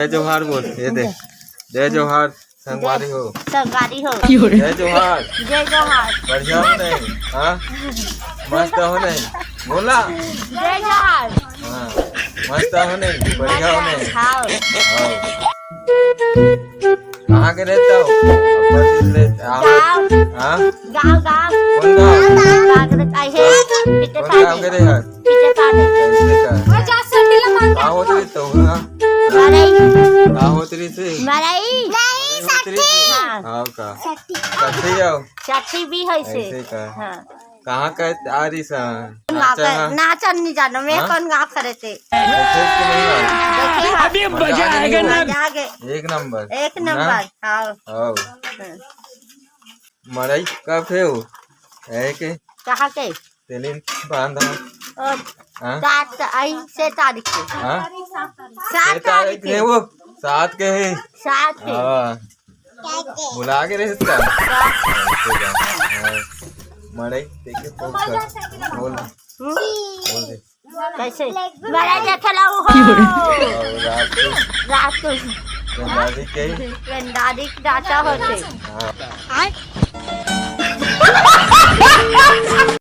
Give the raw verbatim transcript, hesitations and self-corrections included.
जय जोहार बोल, ये देख। जय जोहार, संगवारी हो। संगवारी हो। जय जोहार। जय जोहार। बढ़िया हो नहीं? हाँ? मस्त हो नहीं? बोला। जय जोहार। हाँ। मस्त हो नहीं? बढ़िया हो नहीं? हाँ। हाँ। कहाँ के रहता हो? अपन से आओ। गाँव। हाँ? गाँव, गाँव। कौन गाँव? गाँव के रहता है। कौन गाँव के रहता है? पीछे पानी। ऐसे का? का होत रही तो, हाँ? मरई। का होत रही से? मरई। मरई होत रही से? हाँ। हाँ का? साठी। साठी आओ। साठी भी है से। ऐसे का? हाँ। कहाँ का आ रही सा? नाचा, नाचा नहीं जानो, मैं हाँ? कौन गाँव करे थे? ऐसे तो नहीं आ। देखे हाँ। अभी मजा आएगा ना। मजा आ गए। एक नंबर। एक नंबर, हाँ। आओ। हाँ। मरई कब है वो? है के? कहाँ के? तेलिन बांधा। और हाँ? सात, आई, छह तारीख के। हाँ? सात छह तारीख तारीख के। है वो? सात के है। सात के। हाँ। बुला के रहे इसका। हाँ। मड़ई, देखे, बोल कर। बोल। हम्म? बोल दे। कैसे? मड़ई देखे ला वो हो। और रात को रात को। गंडारी के। गंडारी के डाटा होते। हाँ।